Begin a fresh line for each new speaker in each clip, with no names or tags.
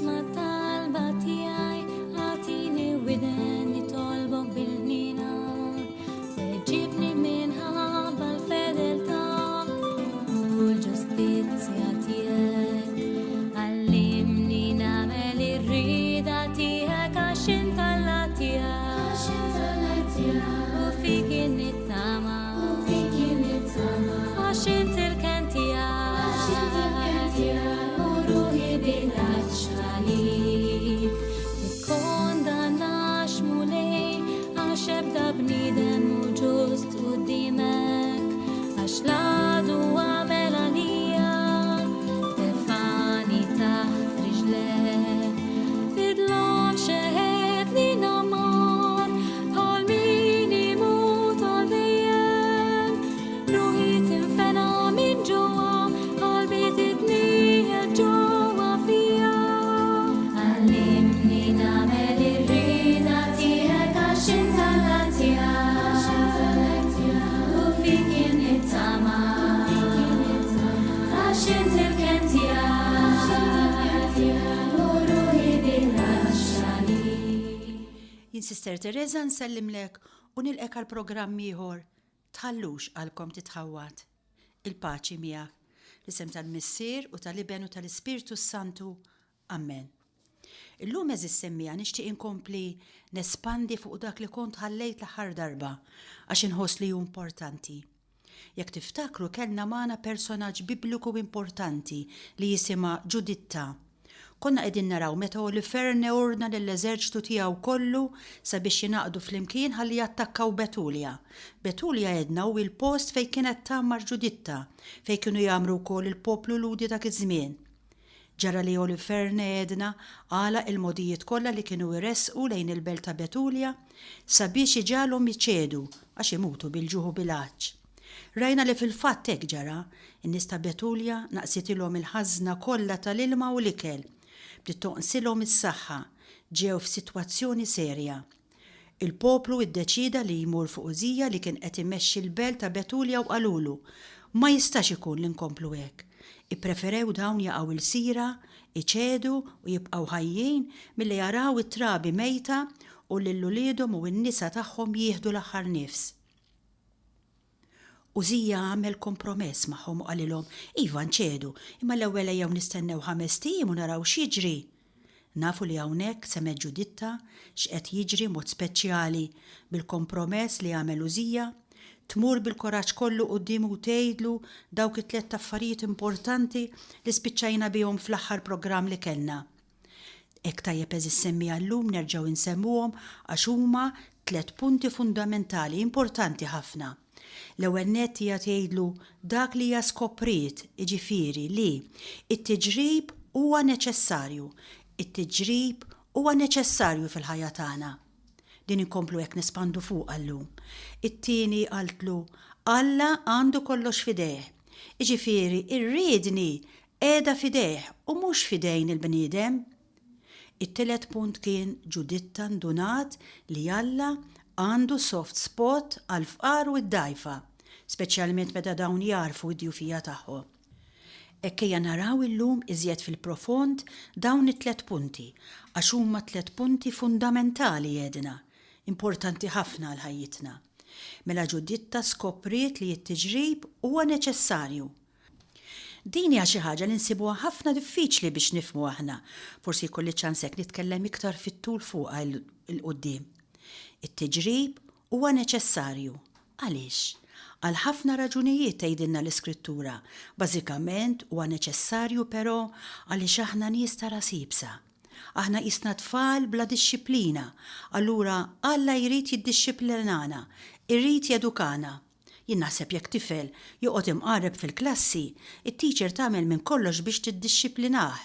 Isma' t-talba tiegħi, agħtini widen nitolbok bil-ħniena. Weġibni minħabba l-fedeltà u l-ġustizzja tiegħek. Għallimni nagħmel ir-rieda tiegħek għax int Alla tiegħi. Għax int Alla tiegħi. U fik nittama. U fik nittama. Għax int il-kenn tiegħi. Għax int il-kenn tiegħi. U ruħi bil-għatx għalik. Tikkondannax Mulej għax ebda bniedem mhu ġust quddiemek. Għax l-għadu għamel għalija tefani taħt riġlejh. Fidlhom xeħetni namar bħal min imut għal dejjem. Ruħi tinfena minn ġewwa, qalbi titniegħed ġewwa fija. Għallimni nagħmel ir-rieda tiegħek għax int Alla tiegħi. U fik jien nittama. Għax int il-kenn tiegħi. U ruħi bil-għatx għalik.
Jien Sister Teresa nsellimlek u nilqek għal programm ieħor Tħallux qalbkom titħawwad. Il-paċi miegħek. Fl-isem tal-Missier u tal-Iben u tal-Ispirtu s-Santu. Ammen. Illum għeżież semmiegħa nixtieq inkompli nespandi fuq dak li kont ħallejt l-aħħar darba għax inħoss li hu importanti. Jekk tiftakru kellna magħna personaġġ bibliku importanti li jisimha Ġuditta. Konna qegħdin naraw meta Oliferne ordna lill-eżerċtu tiegħu kollu sabiex jingħaqdu flimkien ħalli jattakkaw Betulja. Betulja għedna hu l-post fejn kienet tgħammar Ġuditta, fejn kienu jgħammru wkoll il-poplu Lhudi dak iż-żmien. Ġara li Oliferne għedna għalaq il-mogħdijiet kollha li kienu jressqu lejn il-belt ta' Betulja sabiex iġagħalhom iċedu għax imutu bil-ġuħ u bil-għatx. Rajna li fil-fatt hekk ġara, in-nies ta' Betulja naqsitilhom il-ħażna kollha tal-ilma u l-ikel. Bdiet tonqsilhom is-saħħa. Ġew f'sitwazzjoni serja. Il-poplu iddeċieda li jmur fuq Użija li kien qed imexxi l-belt ta' Betulja u qalulu, Ma jistax ikun li nkomplu hekk. Ippreferew dawn jaqgħu lsira, iċedu u jibqgħu ħajjin milli jaraw it-trabi mejta u lil uliedhom u n-nisa tagħhom jieħdu l-aħħar nifs. Użija għamel kompromess magħhom u qalilhom, Iva, nċedu, imma l-ewwel ejjew nistennew ħamest ijiem u naraw x'jiġri. Nafu li hawnhekk semgħet Ġuditta x'qed jiġri mod speċjali bil-kompromess li għamel Użija, tmur bil-kuraġġ kollu quddiemu u tgħidlu dawk it-tlett affarijiet importanti li spiċċajna bihom fl-aħħar programm li kellna. Hekk tajjeb għeżież semmiegħa llum nerġgħu nsemmuhom għax huma tlett punti fundamentali importanti ħafna. L-ewwel nett hija tgħidlu dak li hija skopriet, jiġifieri li t-tiġrib huwa neċessarju. It-tiġrib huwa neċessarju fil-ħajja tagħna. Din inkomplu hekk nespandu fuqha llum. It-tieni qaltlu Alla għandu kollox f'idejh. Jiġifieri rriedni Qiegħda f'idejh u mhux f'idejn il-bniedem. It-tielet punt kien Ġuditta ndunat li Alla għandu soft spot għall-fqar u d-dgħajfa, speċjalment meta dawn jagħrfu d-djufija tagħhom. Hekk ejja naraw illum iżjed fil-profond dawn it-tlett punti, għax huma tlett punti fundamentali għedna, importanti ħafna għal ħajjitna. Mela Ġuditta skopriet li t-tiġrib huwa neċessarju Din hija xi ħaġa li nsibuha ħafna diffiċli biex nifhmu aħna. Forsi jkolli ċans hekk nitkellem iktar fit-tul fuqha 'l quddiem. It-tiġrib huwa neċessarju. Għaliex? Għal ħafna raġunijiet tgħidilna l-Iskrittura. Bażikament huwa neċessarju però għaliex aħna nies ta' ras iebsa. Aħna qisna tfal bla dixxiplina. Allura Alla jrid jiddixxiplinana, irid jedukana. Jien naħseb jekk tifel joqgħod imqareb fil-klassi, it-teacher tagħmel minn kollox biex tiddixxiplinah.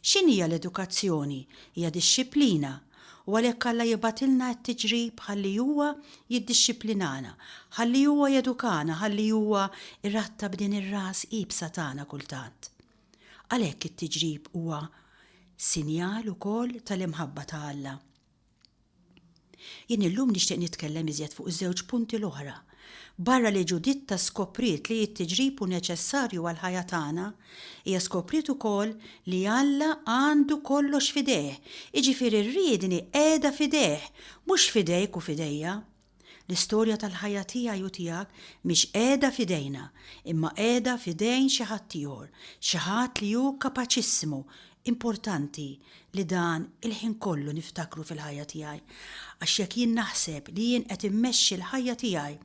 X'inhija l-edukazzjoni? Hija dixxiplina. U għalhekk Alla jibgħatilna t-tiġrib ħalli huwa jiddixxiplinana, ħalli huwa jedukana, ħalli huwa jrattab din ir-ras iebsa tagħna kultant. Għalhekk it-tiġrib huwa sinjal ukoll tal-imħabba ta' Alla. Jien illum nixtieq nitkellem iżjed fuq iż-żewġ punti l-oħra. Barra li Ġuditta skopriet li t-tiġrib hu neċessarju għall-ħajja tagħna, hija skopriet ukoll li Alla għandu kollox f'idejh, jiġifieri r-riedni qiegħda f'idejh, mhux f'idejk u f'idejja. L-istorja tal-ħajja tiegħi u tiegħek mhix qiegħda f'idejna, imma qiegħda f'idejn xi ħadd ieħor, xi ħadd li hu kapaċissimu Importanti li dan il-ħin kollu niftakru fil-ħajja tiegħi. Għax jekk jien naħseb li jien qed immexxi l-ħajja tiegħi,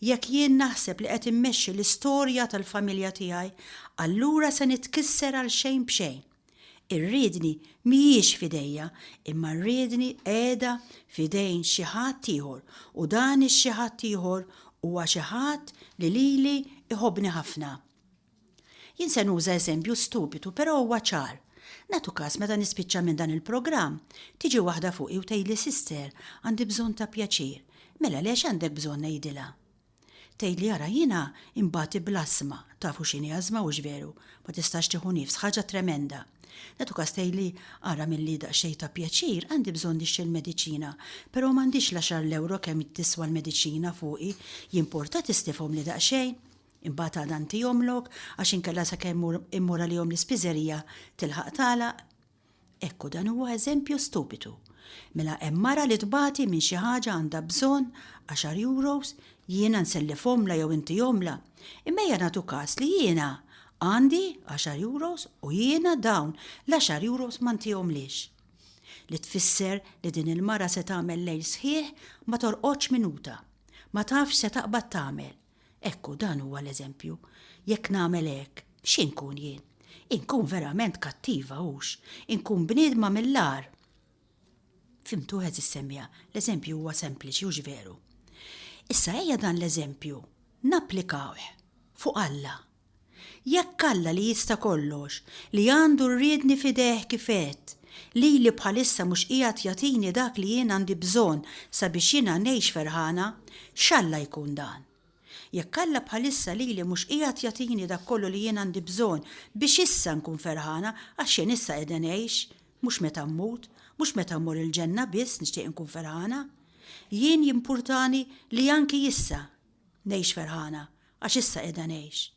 jekk jien naħseb li qed immexxi l-istorja tal-familja tiegħi, allura se nitkisser għal xejn b'xejn. Ir-riedni mhijiex f'idejja, imma r-riedni qiegħda f'idejn xi ħadd ieħor u dan ix-xi ħadd ieħor huwa xi ħadd li lili jħobbni ħafna. Jien se nuża eżempju stupidu però huwa ċar. Nagħtu każ meta nispiċċa minn dan il-programm, tiġi waħda fuqi u tgħidli sister għandi bżonn ta' pjaċir. Mela le x'għandek bżonn ngħidilha. Tgħidli ara jiena inbati bl-asma, tafu x'inhi asma hux veru, ma tistax tieħu nifs, ħaġa tremenda. Nagħtu każ tgħidli ara milli daqsxejn ta' pjaċir għandi bżonn nixtri l-mediċina, però m'għandix l-għaxar ewro kemm tiswa l-mediċina fuqi, jimporta tislifhomli daqsxejn? Imbagħad għada ntihomlok għax inkella sakemm immur għalihom l-ispiżerija tilħaq tagħlaq. Ekku dan huwa eżempju stupidu. Mela hemm mara li tbati minn xi ħaġa għandha bżonn għaxar euros, jiena nsellifhomlha jew intihomlha. Imma ejja nagħtu każ li jiena għandi għaxar euros u jiena dawn l-għaxar euros ma ntihomlix. Li tfisser li din il-mara se tagħmel lejl sħiħ ma torqodx minuta. Ma tafx x'se taqbad tagħmel. Ekku, dan huwa l-eżempju. Jekk nagħmel hekk, xi nkun jien? Inkun verament kattiva, hux? Inkun bniedma mill-agħar. Fhimtu, għeżież semmiegħa? L-eżempju huwa sempliċi, hux veru? Issa ejja dan l-eżempju napplikawh fuq Alla. Jekk Alla li jista' kollox, li għandu r-riedni f'idejh kif għedt, lili bħalissa mhux qiegħed jagħtini dak li jien għandi bżonn sabiex jiena ngħix ferħana, x'Alla jkun dan? Jekk Alla bħalissa lili mhux qiegħed jagħtini dak kollu li jien għandi bżonn biex issa nkun ferħana, għax jien issa qiegħda ngħix, mhux meta mmut, mhux meta mmur il-ġenna biss nixtieq inkun ferħana. Jien jimpurtani li anki issa ngħix ferħana, Għax issa qiegħda ngħix.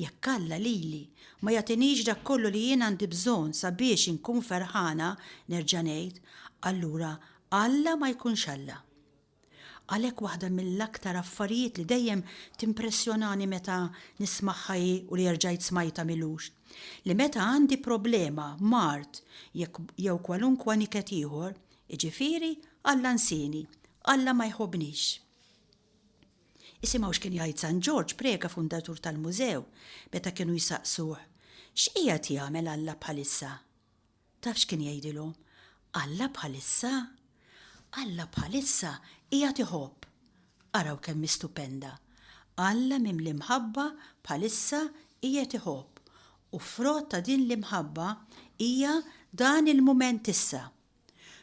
Jekk Alla lili ma jagħtinix dak kollu li jien għandi bżonn sabiex inkun ferħana, nerġa' ngħid, allura Alla ma jkunx Alla. Għalhekk waħda mill-aktar affarijiet li dejjem timpressjonani meta nismagħha hi u li erġajt smajtha m'ilux, li meta għandi problema, mard, jekk jew kwalunkwa niket ieħor, jiġifieri Alla nsieni, Alla ma jħobbnix. Isimgħu x'kien jgħid San Ġorġ Preca fundatur tal-mużew meta kienu jsaqsuh, X'qiegħed jagħmel Alla bħalissa? Taf x'kien jgħidilhom? Alla bħalissa? Alla bħalissa qiegħed iħobb. Araw kemm hi stupenda. Alla mimli mħabba bħalissa qiegħed iħobb. U frott ta' din l-imħabba hija dan il-mument issa.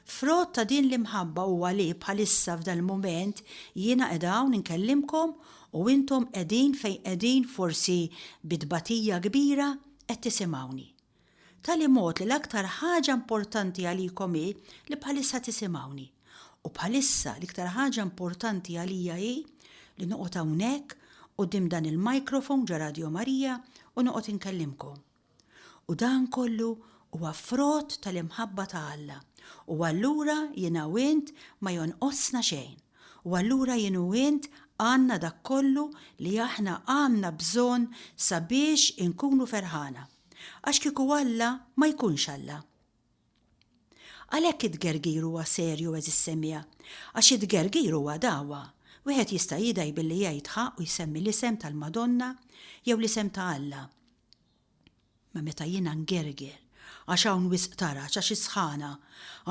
Frott ta' din l-imħabba huwa li bħalissa f'dal-mument jiena qiegħda hawn inkellimkom u intom qegħdin fejn qegħdin forsi bi tbatija kbira qed tisimgħuni. Tali mod li l-aktar ħaġa importanti għalikom hi li bħalissa tisimgħuni. U bħalissa l-iktar ħaġa importanti għalija hi li noqgħod hawnhekk quddiem dan il-microphone ġo Radio Maria u noqgħod inkellimkom. U dan kollu huwa frott tal-imħabba ta' Alla. U allura jiena u int ma jonqosna xejn. U allura jien u int għandna dak kollu li aħna għandna bżonn sabiex inkunu ferħana. Għax kieku Alla ma jkunx Alla. Għalhekk it-tgergir huwa serju għeżież semmiegħa. Għax it-tgergir huwa dagħwa. Wieħed jista' jidgħi billi jgħid ħaqq u jsemmi l-isem tal-Madonna jew l-isem ta' Alla. Ma meta jiena ngerger, għax hawn wisq taraġ, għax is-sħana,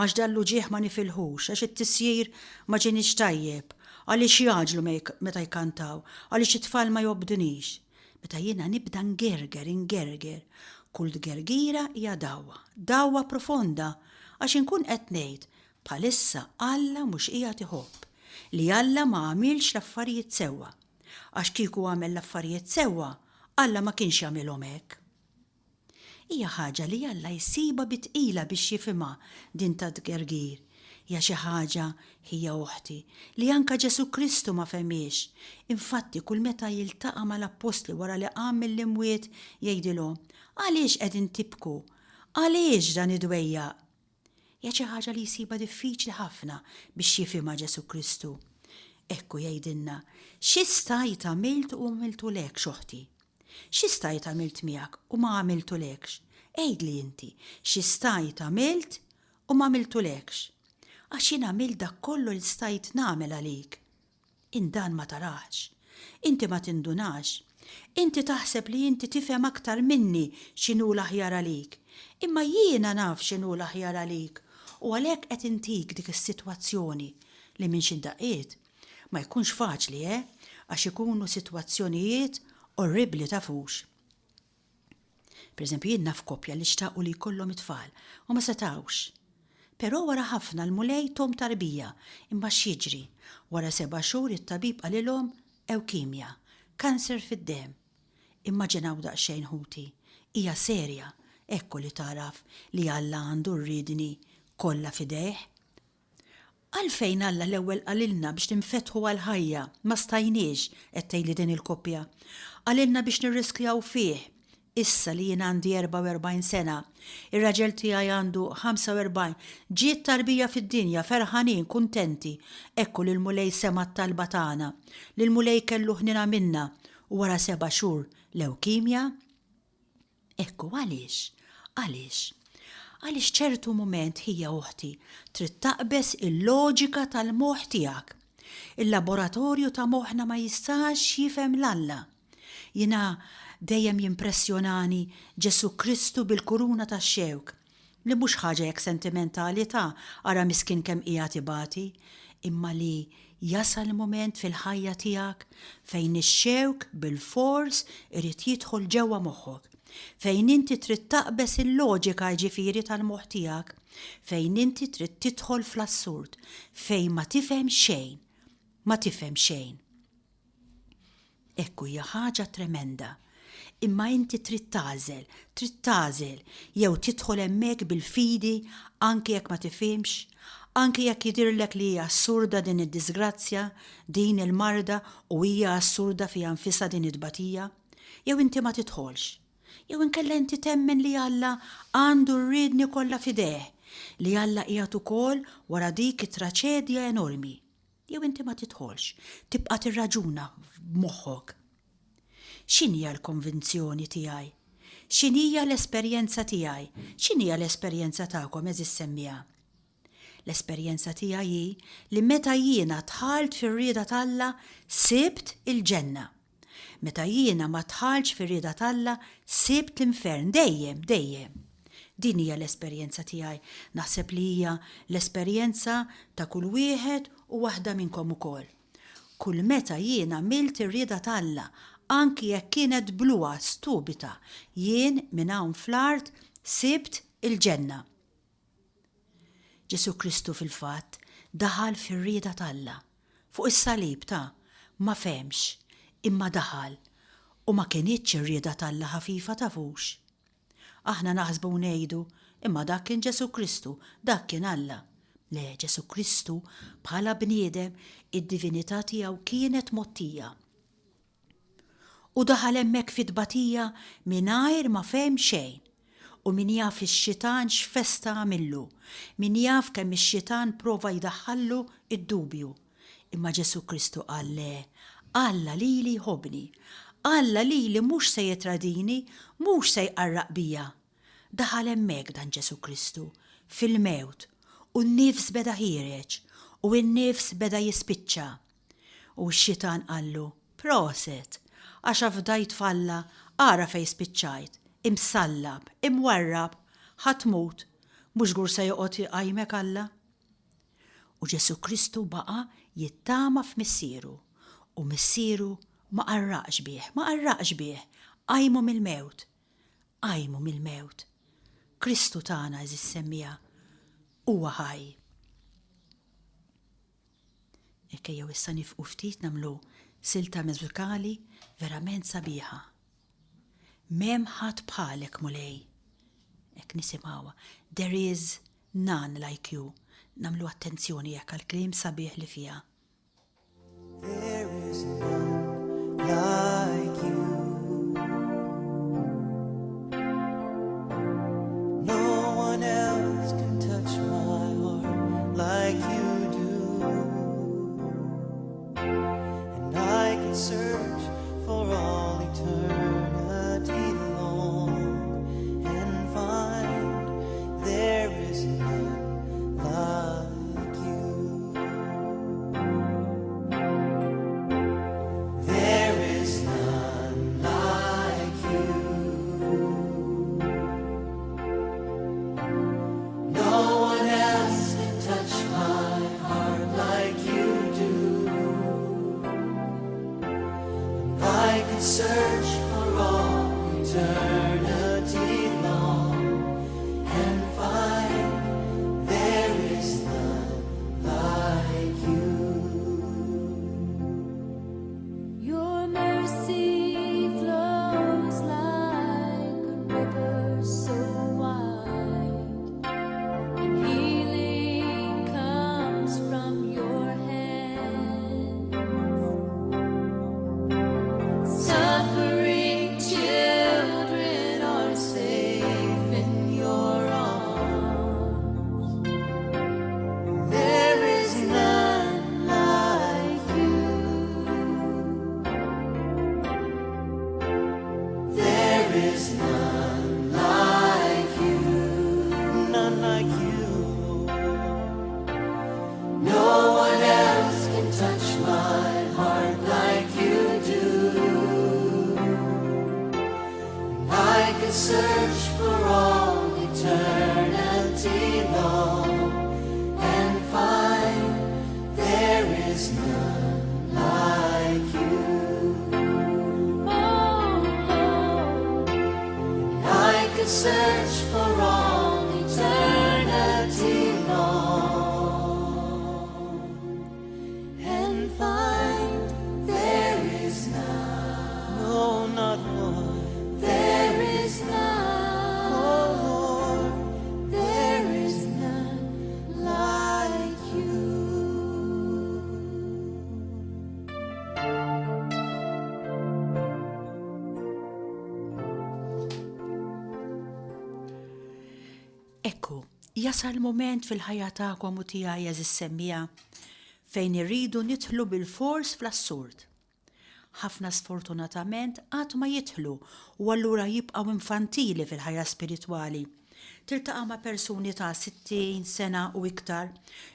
għax dan l-uġigħ ma nifilħux, għax it-tisjir ma ġienix tajjeb, għaliex jgħaġġlu meta jkantaw, għaliex it-tfal ma jobdunix. Meta jiena nibda ngerger, ingerger, kull tgergira hija dagħwa, dagħwa profonda, għax inkun qed ngħid, bħalissa Alla mhux qiegħed iħobb, li Alla ma għamilx l-affarijiet sewwa. Għax kieku għamel l-affarijiet sewwa, Alla ma kienx jagħmilhom hekk. Hija ħaġa li Alla jsibha bi tqila biex jifhimha din tat-tgergir. Hija xi ħaġa, ħija u oħti, li anke Ġesù Kristu ma fehmhiex. Infatti, kull meta jiltaqa' mal-appostli wara li qam mill-imwiet, jgħidilhom, Għaliex qegħdin tibku? Għaliex dan id-dwejjaq? Hija xi ħaġa li jsibha diffiċli ħafna biex jifhimha Ġesù Kristu. Hekk hu jgħidilna, Xi stajt għamilt u m'għamiltulekx, oħti? Xi stajt għamilt miegħek u ma għamiltulekx? Għidli inti, xi stajt għamilt u m'għamiltulekx? Għax jien għamilt dak kollu li stajt nagħmel għalik. Int dan ma tarahx. Inti ma tindunax. Inti taħseb li inti tifhem aktar minni x'inhu l-aħjar għalik. Imma jiena naf x'inhu l-aħjar għalik u għalhekk qed intik dik is-sitwazzjoni li minn xi daqqiet ma jkunx faċli, eh, għax ikunu sitwazzjonijiet orribbli tafux. Pereżempju, jien naf koppja li xtaqu li jkollhom it-tfal u ma setgħux. Però wara ħafna l-Mulej thom tarbija, imma x'jiġri? Wara seba' xhur it-tabib qalilhom ewkimja, cancer fid-demm. Immaġinaw daqsxejn ħuti, hija serja, hekk hu li tagħraf li Alla għandu r-riedni kollha f'idejh. Għalfejn Alla l-ewwel qalilna biex ninfetħu għall-ħajja, ma stajniex, qed tgħidli din il-koppja. Qalilna biex nirriskjaw fih. Issa li jien għandi 44 sena, ir-raġel tiegħi għandu 45, ġiet tarbija fid-dinja, ferħanin, kuntenti. Hekk hu li l-Mulej sema' t-talba tagħna, li l-Mulej kellu ħniena minna u wara seba' xhur lewkimja, Ekku għaliex? Għaliex? Għaliex ċertu mument ħija oħti trid taqbeż il-loġika tal-moħħ tiegħek. Il-laboratorju ta' moħħna ma jistax jifhem 'l Alla. Jiena dejjem jimpressjonani Ġesù Kristu bil-kuruna tax-xewk. Li mhux ħaġa hekk sentimentali ta' ara miskin kemm qiegħed ibati, imma li jasal mument fil-ħajja tiegħek fejn ix-xewk bilfors irid jidħol ġewwa moħħok, fejn inti trid taqbeż il-loġika jiġifieri tal-moħħ tiegħek, fejn inti trid tidħol fl-assurd, fejn ma tifhem xejn, ma tifhem xejn. Ekku hija ħaġa tremenda. Imma inti trid tagħżel, trid tagħżel jew tidħol hemmhekk bil-fidi anki jekk ma tifhimx, anki jekk jidhirlek li hija assurda din id-diżgrazzja, din il-marda u hija assurda fiha nfisha din it-tbatija, jew inti ma tidħolx. Jew inkella inti temmen li Alla għandu r-riedni kollha f'idejh, li Alla qiegħed ukoll wara dik it-traċedja enormi. Jew inti ma tidħolx, tibqa' tirraġuna b'moħħok. X'inhija l-konvinzjoni tiegħi? X'inhija l-esperjenza tiegħi? X'inhija l-esperjenza tagħkom għeżież semmiegħa? L-esperjenza tiegħi hi li meta jiena dħalt fir-rieda t'Alla sibt il-ġenna. Meta jiena ma dħaltx fir-rieda t'Alla, sibt l-infern, dejjem, dejjem. Din hija l-esperjenza tiegħi, naħseb li hija l-esperjenza ta' kull wieħed u waħda minnkom ukoll. Kull meta jien għamilt ir-rieda t'Alla, anki jekk kienet bluha stupida, jien minn hawn fl-art sibt il-ġenna. Ġesù Kristu fil-fatt daħal fir-rieda t'Alla. Fuq is-salib ta' ma fehmx, imma daħal. U ma kinitx ir-rieda t'Alla ħafifa tafux. Aħna naħsbu u ngħidu, imma dak kien Ġesù Kristu, dak kien Alla. Le, Ġesù Kristu bħala bniedem id-divinità tiegħu kienet mgħottija. U daħal hemmhekk fit-tbatija mingħajr ma fehem xejn. U min jaf ix-xitan x'festa għamillu, min jaf kemm ix-xitan prova jdaħħallu d-dubju. Imma Ġesù Kristu qal le, Alla lili jħobbni. Alla lili mhux se jittradini, mhux se jqarraq bija. Daħal hemmhekk dan Ġesù Kristu, fil-mewt, u n-nifs beda ħiereġ, u n-nifs beda jispiċċa. U x-xitan qallu, Proset! Għax afdajt f'Alla, ara fejn spiċċajt, imsallab, imwarrab, ħa tmut, mhux żgur se joqgħod iqajmek Alla? U Ġesù Kristu baqa' jittama f'Missieru, u Missieru ma qarraqx bih, ma qarraqx bih, qajmu mill-mewt, qajmu mill-mewt. Kristu tagħna, għeżież semmiegħa, huwa ħaj. Hekk ejjew issa nifqu ftit nagħmlu silta mużikali verament sabiħa. M'hemm ħadd bħalek Mulej. Hekk nisimgħuha. There is none like you. Nagħmlu attenzjoni hekk għall-kliem sabiħ li fiha.
There is none like you. No one else can touch my heart like you do. And I could search for all eternity long and find there is none like you. There is none like you. No one else can touch my heart like you do. And I could search for all eternity long and find there is none like you.
Your mercy flows like a river so wide, and healing comes from your hand. Suffering children are safe in your arms.
There is none like you. There is none like you. None like you. No one else can touch my heart like you do. I could search for all eternity long and find there is none like you.
Oh Lord.
I could search for all eternity long and find there is none, no, not one.
There is none,
Oh Lord,
there is none
like you.
Ekku, jasal mument fil-ħajja tagħkom u tiegħi għeżież semmiegħa fejn irridu nidħlu bilfors fl-assurd. Ħafna sfortunatament qatt ma jidħlu u allura jibqgħu infantili fil-ħajja spiritwali. Tiltaqa' ma' persuni ta' 60 sena u iktar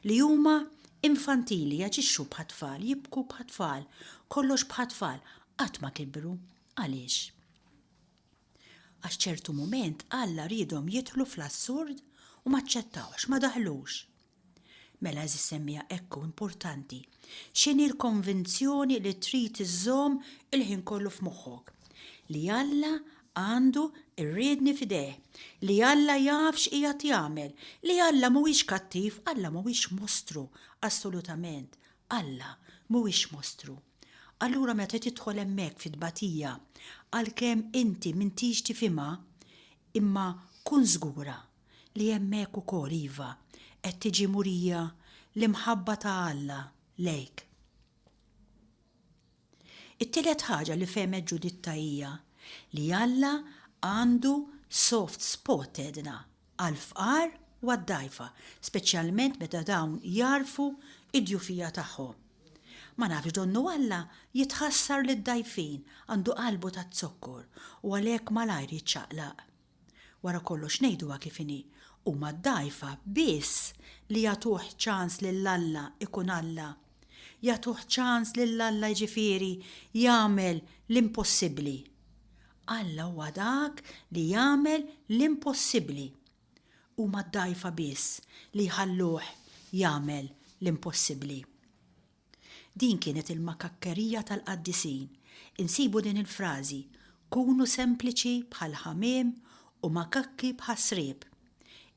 li huma infantili, jaġixxu bħat-tfal, jibku bħat-tfal, kollox bħat-tfal, qatt ma kibru. Għaliex? Għax ċertu mument Alla riedhom jidħlu fl-assurd u m'aċċettawx, ma daħlux. Mela għeżież semmiegħa hekk hu importanti. X'inhi l-konvinzjoni li trid iżżomm il-ħin kollu f'moħħok? Li Alla għandu r-riedni f'idejh, li Alla jaf x'qiegħed jagħmel, li Alla mhuwiex kattiv, Alla mhuwiex mostru, assolutament, Alla mhuwiex mostru. Allura meta tidħol hemmhekk fit-tbatija, għalkemm inti m'intix tifhimha, imma kun żgura li hemmhekk ukoll, iva, qed tiġi murija l-imħabba ta' Alla lejk. It-tielet ħaġa li fehmet Ġuditta hija li Alla għandu soft spot għedna għall-fqar u għad-dgħajfa, speċjalment meta dawn jagħrfu d-djufija tagħhom. Ma nafx donnu Alla jitħassar lid-dgħajfin, għandu qalbu taz-zokkor u għalhekk malajr jiċċaqlaq. Wara kollox ngħiduha kif inhi, huma d-dgħajfa biss li jagħtuh ċans lil Alla jkun Alla. Jagħtuh ċans lil Alla jiġifieri jagħmel l-impossibbli. Alla huwa dak li jagħmel l-impossibbli. Huma d-dgħajfa biss li jħalluh jagħmel l-impossibbli. Din kienet il-makakkerija tal-qaddisin. Insibu din il-frażi, Kunu sempliċi bħall-ħamiem u makakki bħas-sriep.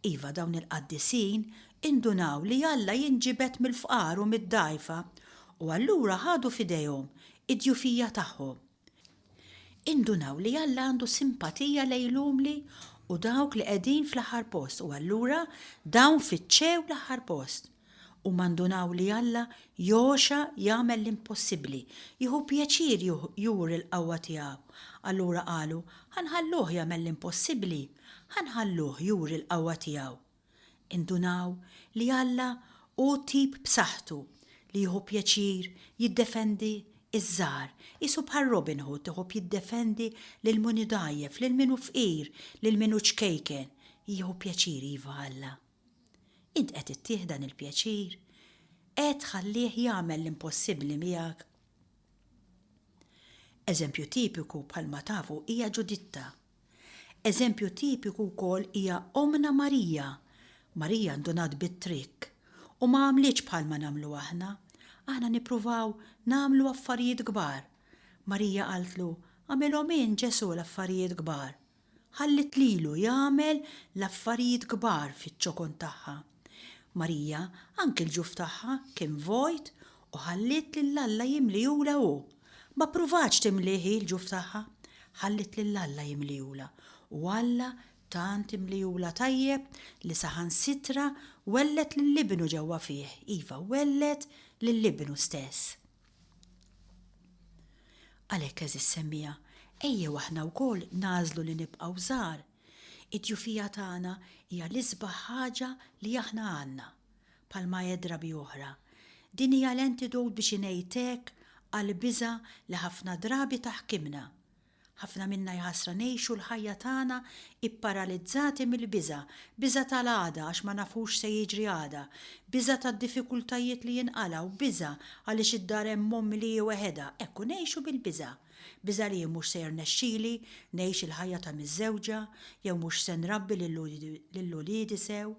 Iva dawn il-qaddisin indunaw li Alla jinġibed mill-fqar u mid-dgħajfa u allura ħadu f'idejhom id-djufija tagħhom. Indunaw li Alla għandu simpatija lejn l-umli u dawk li qegħdin fl-aħħar post u allura dawn fittxew l-aħħar post. Huma ndunaw li Alla jogħxa jagħmel l-impossibbli, jieħu pjaċir juri l-qawwa tiegħu. Allura qalu, Ħa nħalluh jagħmel l-impossibbli, ħa nħalluh juri l-qawwa tiegħu. Indunaw li Alla hu tip b'saħħtu li jieħu pjaċir jiddefendi ż-żgħar, qisu bħal Robin Hood iħobb jiddefendi lil min hu dgħajjef, lil min hu fqir, lil min hu ċkejken. Jieħu pjaċir iva Alla. Int qed ittih dan il-pjaċir? Qed tħallih jagħmel l-impossibbli miegħek? Eżempju tipiku bħalma tafu hija Ġuditta. Eżempju tipiku wkoll hija Ommna Marija. Marija ndunat bit-trikk u ma għamlitx bħalma nagħmlu aħna. Aħna nippruvaw nagħmlu affarijiet kbar. Marija qaltlu, Agħmilhom int Ġesù l-affarijiet kbar. Ħalliet lilu jagħmel l-affarijiet kbar fiċ-ċokon tagħha. Marija, anki l-ġuf tagħha kien vojt u ħalliet lil Alla jimlihulha hu. Ma ppruvatx timlih hi l-ġuf tagħha, ħalliet lil Alla jimlihulha. U Alla tant imlihulha tajjeb li saħansitra welled lil Ibnu ġewwa fih, iva, welled lil Ibnu stess. Għalhekk għeżież semmiegħa, ejjew aħna wkoll nagħżlu li nibqgħu żgħar. Id-djufija tagħna hija l-isbaħ ħaġa li aħna għandna. Bħalma għedt drabi oħra, din hija l-antidote biex ingħid hekk għall-biża' li ħafna drabi taħkimna. Ħafna minna jħassra ngħixu l-ħajja tagħna ipparalizzati mill-biża', biża' tal-għada għax ma nafux x'se jiġri għada, biża' tad-diffikultajiet li jinqalgħu, biża' għaliex id-dar hemm ommi li hi weħedha, hekk u ngħixu bil-biża'. Biża' li jien mhux se jirnexxili ngħix il-ħajja ta' miżżewġa jew mhux se nrabbi lil uliedi sew,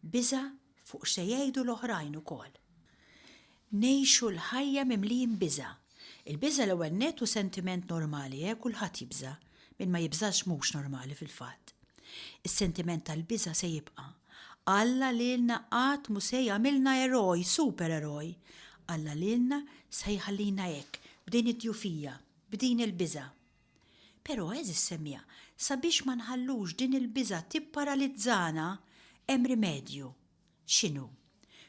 biża' fuq x'se jgħidu l-oħrajn ukoll. Ngħixu l-ħajja mimlijin biża'. Il-biża' l-ewwel nett hu sentiment normali, eh, kulħadd jibża'. Min ma jibżax mhux normali fil-fatt. Is-sentiment tal-biża' se jibqa'. Alla lilna qatt mhu se jagħmilna eroj, super eroj. Alla lilna se jħallina hekk, b'din id-djufija, b'din il-biża'. Però, għeżież semmiegħa, sabiex ma nħallux din il-biża' tipparalizzana, hemm rimedju. X'inhu?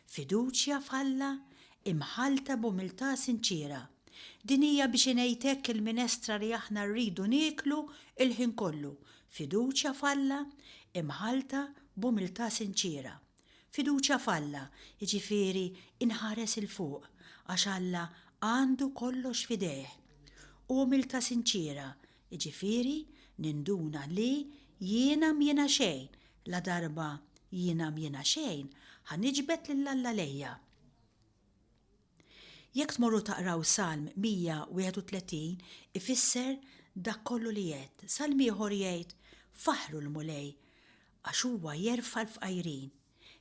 Fiduċja f'Alla imħallta b'umiltà sinċiera. Din hija biex ingħid hekk il-minestra li aħna rridu nieklu l-ħin kollu, fiduċja f'Alla imħallta b'umiltà sinċiera. Fiduċja f'Alla, jiġifieri inħares 'il fuq, għax Alla għandu kollox f'idejh. U umiltà sinċiera, jiġifieri ninduna li jiena m'jiena xejn, Ladarba jiena m'jiena xejn, ħa niġbed lil Alla lejja. Jekk tmorru taqraw Salm 131 ifisser dak kollu li għedt. Salm ieħor jgħid, Faħħru l-Mulej, għax huwa jerfa' l-fqajrin,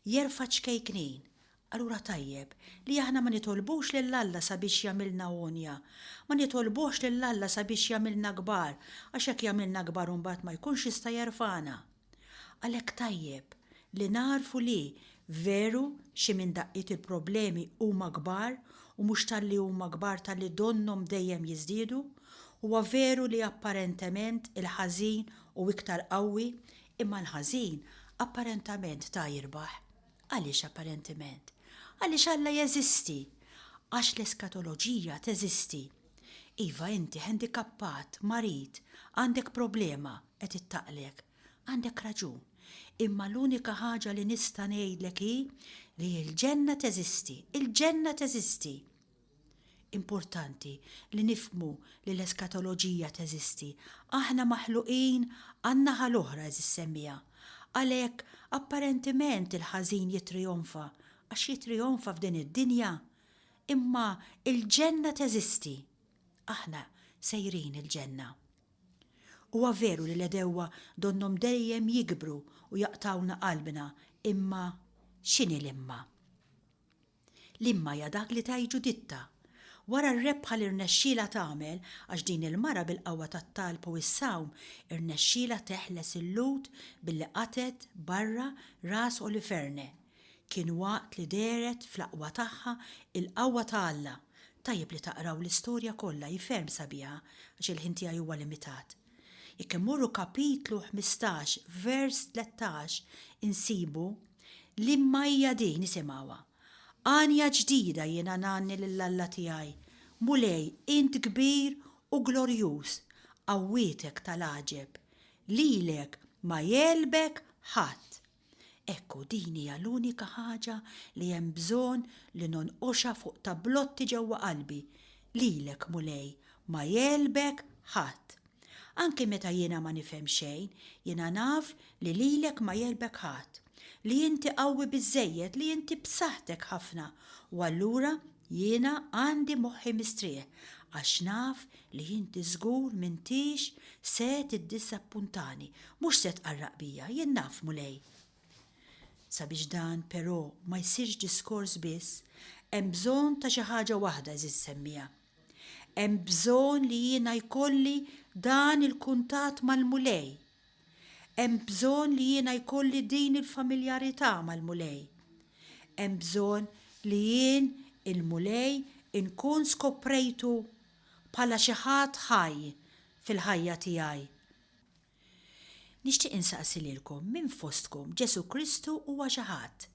jerfa' ċ-ċkejknin. Allura tajjeb li aħna ma nitolbux lil Alla sabiex jagħmilna għonja, ma nitolbuhx lil Alla sabiex jagħmilna kbar, għax jekk jagħmilna kbar imbagħad ma jkunx jista' jerfagħna. Għalhekk tajjeb li nagħrfu li, veru, xi minn daqqiet il-problemi huma kbar u mhux talli huma kbar talli donnhom dejjem jiżdiedu. Huwa veru li apparentement il-ħażin hu iktar qawwi, imma l-ħażin apparentament ta jirbaħ. Għaliex apparentement? Għaliex Alla jeżisti! Għax l-eskatoloġija teżisti. Iva inti ħendikappat, marid, għandek problema, qed ittaqlek. Għandek raġun. Imma l-unika ħaġa li nista' ngħidlek hi li l-ġenna teżisti. Il-ġenna teżisti! Importanti li nifhmu li l-eskatoloġija teżisti. Aħna maħluqin għan-naħa l-oħra għeżież semmiegħa. Għalhekk, apparentement il-ħażin jittrijonfa, għax jittrijonfa f'din id-dinja. Imma l-ġenna teżisti. Aħna sejrin il-ġenna. Huwa veru li l-għedewwa donnhom dejjem jikbru u jaqtgħulna qalbna, imma x'inhi l-imma? L-imma hija dak li tgħid Ġuditta. Wara r-rebħa li rnexxielha tagħmel, għax din il-mara bil-qawwa tat-talb u s-sawm irnexxielha teħles il-Lhud billi qatgħet barra ras Oliferne. Kien waqt li dehret fl-aqwa tagħha il-qawwa ta' Alla. Tajjeb li taqraw l-istorja kollha, hi ferm sabiħa, għax il-ħin tiegħi huwa limitat. Jekk immorru kapitlu 15 vers 13 insibu L-imma hija din, isimgħuha. Għanja ġdida jiena ngħanni lil Alla tiegħi, Mulej, int kbir u glorjuż, qawwietek tal-għaġeb. Lilek ma jegħlbek ħadd. Ekku, din hija l-unika ħaġa li hemm bżonn li nonqoxha fuq tablotti ġewwa qalbi, Lilek, Mulej, ma jegħlbek ħadd. Anki meta jiena ma nifhem xejn, jiena naf li lilek ma jegħlbek ħadd, li inti qawwi biżżejjed, li inti b'saħħtek ħafna, u allura jiena għandi moħħi mistrieħ, għax naf li inti żgur m'intix se tiddisappuntani, mhux se tqarraq bija, jien naf, Mulej. Sabiex dan, però, ma jsirx diskors biss, hemm bżonn ta' xi ħaġa waħda għeżież semmiegħa. Hemm bżonn li jiena jkolli dan il-kuntatt mal-Mulej. Hemm bżonn li jiena jkolli din il-familjarità mal-Mulej. Hemm bżonn li jien il-Mulej inkun skoprejtu bħala xi ħadd ħaj fil-ħajja tiegħi. Nixtieq insaqsi lilkom, min fostkom Ġesù Kristu huwa xi ħadd?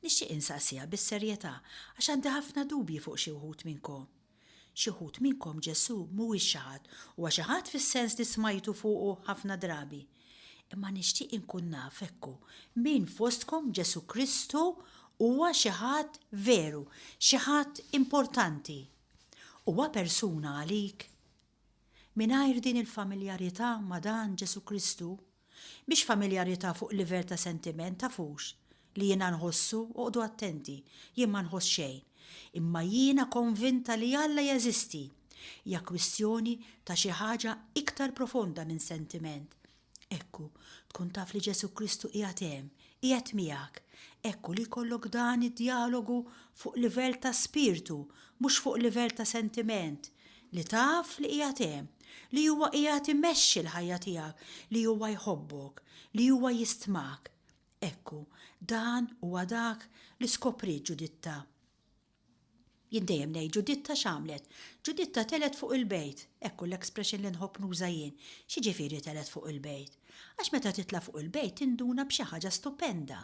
Nixtieq insaqsiha bis-serjetà, għax għandi ħafna dubji fuq xi wħud minnkom. Xi wħud minnkom Ġesù mhuwiex xi ħadd, huwa xi ħadd fis-sens li smajtu fuqu ħafna drabi. Imma nixtieq inkun naf, ekku, min fostkom Ġesù Kristu huwa xi ħadd veru, xi ħadd importanti. Huwa persuna għalik? Mingħajr din il-familjarità ma' dan Ġesù Kristu, mhix familjarità fuq livell ta' sentiment, tafux, li jiena nħossu, oqogħdu attenti, jien ma nħoss xejn, imma jiena konvinta li Alla jeżisti, hija kwistjoni ta' xi ħaġa iktar profonda minn sentiment, Ekku, tkun taf li Ġesù Kristu qiegħed hemm, qiegħed miegħek. Ekku li jkollok dan id-djalogu fuq livell ta' spirtu, mhux fuq livell ta' sentiment, li taf li qiegħed hemm, li huwa qiegħed imexxi l-ħajja tiegħek, li huwa jħobbok, li huwa jistmak. Ekku, dan huwa dak li skopriet Ġuditta. Jien dejjem ngħid Ġuditta x'għamlet? Ġuditta telgħet fuq il-bejt. Hekk hu l-expression li nħobb nuża jien. X'jiġifieri telgħet fuq il-bejt? Għax meta titla' fuq il-bejt tinduna b'xi ħaġa stupenda.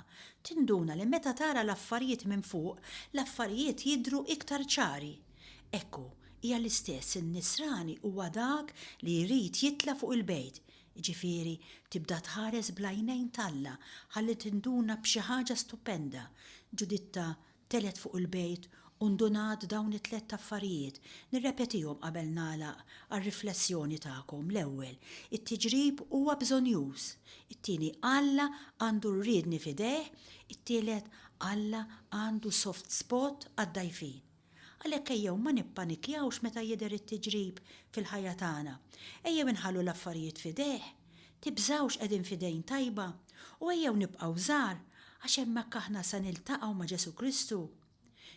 Tinduna li meta tara l-affarijiet minn fuq, l-affarijiet jidhru iktar ċari. Hekk hu, hija l-istess, in-nisrani huwa dak li jrid jitla' fuq il-bejt. Jiġifieri, tibda tħares bl-għajnejn t'Alla ħalli tinduna b'xi ħaġa stupenda. Ġuditta Telgħet fuq il-bejt u ndunat dawn it-tlett affarijiet. Nirrepetihom qabel nagħlaq għar-riflessjoni tagħkom. L-ewwel, it-tiġrib huwa bżonnjuż. It-tieni, Alla għandu r-riedni f'idejh. It-tielet, Alla għandu soft spot għad-dgħajfin. Għalhekk ejjew ma nippanikjawx meta jidher it-tiġrib fil-ħajja tagħna. Ejjew inħallu l-affarijiet f'idejh. Tibżgħux qegħdin f'idejn tajba u ejjew nibqgħu żgħar għax hemmhekk aħna se niltaqgħu ma' Ġesù Kristu.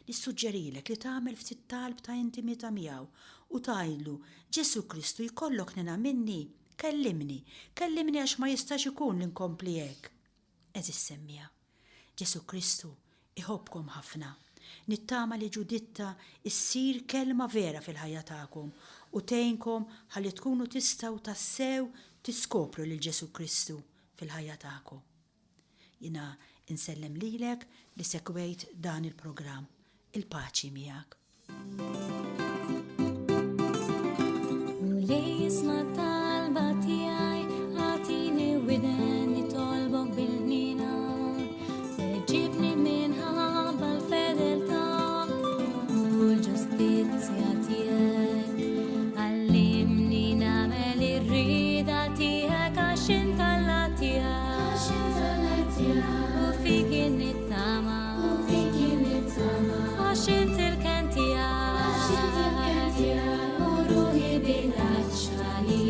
Nissuġġerilek li tagħmel ftit talb ta' intimità miegħu u tgħidlu, Ġesù Kristu jkollok hniena minni? Kellimni, kellimni għax ma jistax ikun li nkompli hekk. Għeżież semmiegħa, Ġesù Kristu iħobbkom ħafna. Nittama li Ġuditta ssir kelma vera fil-ħajja tagħkom u tgħinkom ħalli tkunu tistgħu tassew tiskopru lil Ġesù Kristu fil-ħajja tagħkom. Jiena insellem lilek li segwejt dan il-programm. Il-paċi miegħek.
Mulej isma' talba tiegħi, agħtini widen nitolbok bil-ħniena. Weġibni minħabba l-fedeltà u l-ġustizzja tiegħek. Għallimni nagħmel ir-rieda tiegħek għax int Alla tiegħi. Għax int Alla tiegħi. U fik nittama. U fik nittama. Għax int il-kenn tiegħi. Għax int il-kenn tiegħi. U ruħi bil-għatx għalik.